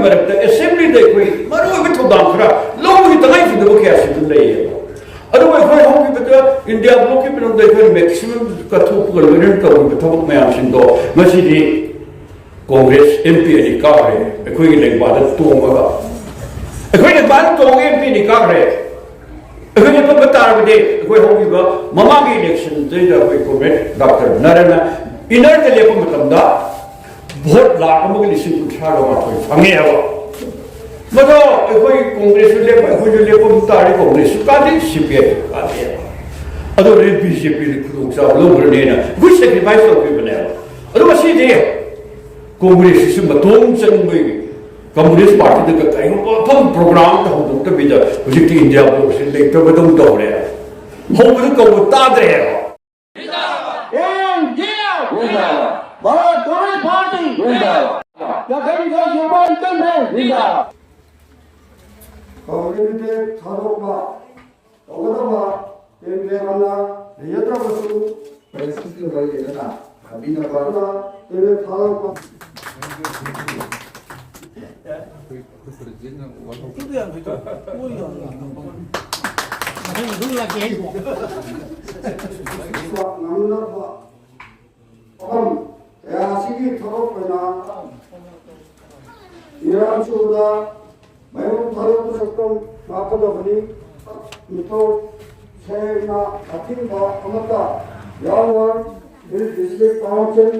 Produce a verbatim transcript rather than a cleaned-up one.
ꯃꯔꯛꯇ ꯑꯦꯁꯦꯝꯕ꯭ꯂꯤꯗ ꯑꯩꯈꯣꯏ ꯃꯔꯨꯑꯣꯏꯕ ꯊꯧꯗꯥꯡ ꯈꯔ ꯂꯧꯕꯒꯤ ꯇꯉꯥꯏꯐꯗꯕ ꯀꯌꯥꯁꯨ ꯑꯗꯨꯝ ꯂꯩꯌꯦꯕ꯫ ꯑꯗꯨꯕꯨ ꯑꯩꯈꯣꯏ ꯍꯧꯈꯤꯕꯗ ꯏꯟꯗꯤꯌꯥ ꯕ꯭ꯂꯣꯛꯀꯤ ꯃꯅꯨꯡꯗ ꯑꯩꯈꯣꯏ ꯃꯦꯛꯁꯤꯃꯝ ꯀꯠꯊꯣꯛꯄꯒ ꯂꯣꯏꯅꯅ ꯇꯧꯔꯤꯕ ꯊꯕꯛ ꯃꯌꯥꯝꯁꯤꯡꯗꯣ ꯉꯁꯤꯗꯤ ꯀꯣꯡꯒ꯭ꯔꯦꯁ ꯑꯦꯝ ꯄꯤ ꯑꯅꯤ ꯀꯥꯈ꯭ꯔꯦ꯫ ꯑꯩꯈꯣꯏꯒꯤ ꯂꯦꯡꯕꯥꯗ ꯇꯣꯡꯉꯒ ꯑꯩꯈꯣꯏ ꯂꯦꯡꯕꯥꯗ ꯇꯣꯡꯉꯒ ꯑꯦꯝ ꯄꯤ ꯑꯅꯤ ꯀꯥꯈ꯭ꯔꯦ꯫ ꯑꯩꯈꯣꯏ ꯂꯦꯞꯄ ꯇꯥꯔꯕꯗꯤ ꯑꯩꯈꯣꯏ ꯍꯧꯈꯤꯕ ꯃꯃꯥꯡꯒꯤ ꯏꯂꯦꯛꯁꯟꯗꯩꯗ ꯑꯩꯈꯣꯏ ꯀꯣꯝꯔꯦꯗ ꯗꯥꯛꯇꯔ ꯅꯔꯦꯟꯅ ꯏꯅꯔꯗ ꯂꯦꯞꯄ ꯃꯇꯝꯗ ꯚꯣꯠ ꯂꯥꯈ ꯑꯃꯒ ꯂꯤꯁꯤꯡ ꯀꯨꯟꯊ꯭ꯔꯥꯒ ꯃꯥꯊꯣꯏ ꯐꯪꯉꯦ ꯍꯥꯏꯕ꯫ ꯃꯗꯣ ꯑꯩꯈꯣꯏ ꯀꯣꯡꯒ꯭ꯔꯦꯁꯁꯨ ꯂꯦꯞꯄ, ꯑꯩꯈꯣꯏꯁꯨ ꯂꯦꯞꯄ ꯇꯥꯔꯗꯤ ꯀꯣꯡꯒ꯭ꯔꯦꯁꯁꯨ ꯀꯥꯟꯅꯩ, ꯁꯤ ꯄꯤ ꯑꯥꯏꯁꯨ ꯀꯥꯟꯅꯩ ꯍꯥꯏꯕ꯫ ꯑꯗꯣ ꯍꯧꯖꯤꯛ ꯕꯤ ꯖꯦ ꯄꯤꯅ ꯈꯨꯗꯣꯡꯆꯥꯕ ꯂꯧꯈ꯭ꯔꯅꯦꯅ ꯑꯩꯈꯣꯏ ꯁꯦꯀ꯭ꯔꯤꯐꯥꯏꯁ ꯇꯧꯈꯤꯕꯅꯦꯕ꯫ ꯑꯗꯣ ꯉꯁꯤꯗꯤ ꯀꯣꯡꯒ꯭ꯔꯦꯁꯁꯤꯁꯨ ꯃꯇꯣꯡ ꯆꯪꯕꯒꯤ ꯀꯝꯃꯨꯅꯤꯁ ꯄꯥꯔꯇꯤꯗꯒ ꯀꯔꯤꯒꯨꯝꯕ ꯃꯐꯝ ꯄ꯭ꯔꯣꯒ꯭ꯔꯥꯝ ꯑꯃ ꯍꯧꯗꯣꯛꯇꯕꯤꯗ ꯍꯧꯖꯤꯛꯇꯤ ꯏꯟꯗꯤꯌꯥ ꯕ꯭ꯂꯣꯛꯁꯤ ꯂꯩꯇꯕꯗꯧ ꯇꯧꯔꯦ꯫ ꯍꯧꯕꯗ ꯀꯧꯕ ꯇꯥꯗ꯭ꯔꯦꯕ꯫ India! Zindabad! Bharat Communist Party! Zindabad! Jagannath Yuva Congress! Zindabad! Community ꯊꯥꯗꯣꯛꯄ ꯇꯧꯒꯗꯕ ꯀꯦꯟꯗ꯭ꯔ ꯑꯃꯅ ꯂꯩꯖꯗ꯭ꯔꯕꯁꯨ, ꯄ꯭ꯔꯦꯁꯀꯤ ꯃꯔꯤ ꯂꯩꯅꯅ ꯊꯝꯕꯤꯅꯕ ꯀꯦꯟꯗ꯭ꯔ ꯊꯥꯗꯣꯛꯄ ꯉꯝꯅꯕ ꯃꯐꯝ ꯀꯌꯥ ꯑꯁꯤꯒꯤ ꯊꯕꯛ ꯑꯣꯏꯅ ꯏꯔꯥꯡ ꯁꯨꯕꯗ ꯃꯌꯨꯝ ꯊꯥꯗꯣꯛꯄ ꯁꯛꯇꯝ ꯂꯥꯛꯀꯗꯕꯅꯤ꯫ ꯃꯤꯊꯧ ꯁꯦꯡꯅ ꯑꯊꯤꯡꯕ ꯑꯃꯠꯇ ꯌꯥꯎꯔꯣꯏ꯫ Hill district council